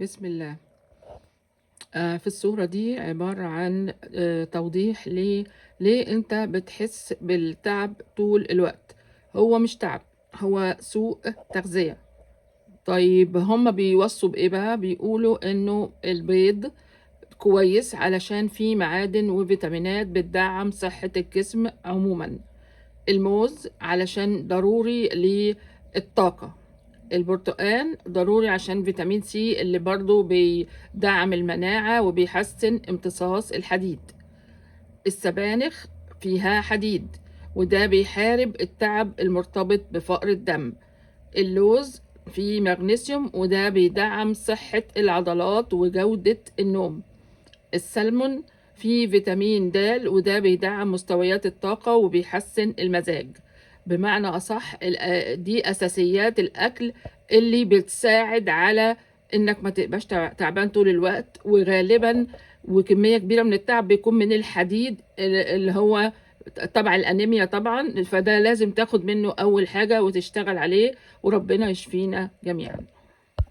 بسم الله. في الصورة دي عبارة عن توضيح ليه أنت بتحس بالتعب طول الوقت. هو مش تعب، هو سوء تغذية. طيب هم بيوصوا بإيه بقى؟ بيقولوا إنه البيض كويس علشان فيه معادن وفيتامينات بتدعم صحة الجسم عموما. الموز علشان ضروري للطاقة. البرتقال ضروري عشان فيتامين سي اللي برضو بيدعم المناعة وبيحسن امتصاص الحديد. السبانخ فيها حديد وده بيحارب التعب المرتبط بفقر الدم. اللوز فيه مغنيسيوم وده بيدعم صحة العضلات وجودة النوم. السلمون فيه فيتامين د وده بيدعم مستويات الطاقة وبيحسن المزاج. بمعنى أصح، دي أساسيات الأكل اللي بتساعد على إنك ما تبقاش تعبان طول الوقت. وغالبا وكمية كبيرة من التعب بيكون من الحديد اللي هو تبع الأنيميا طبعا، فده لازم تاخد منه أول حاجة وتشتغل عليه، وربنا يشفينا جميعا.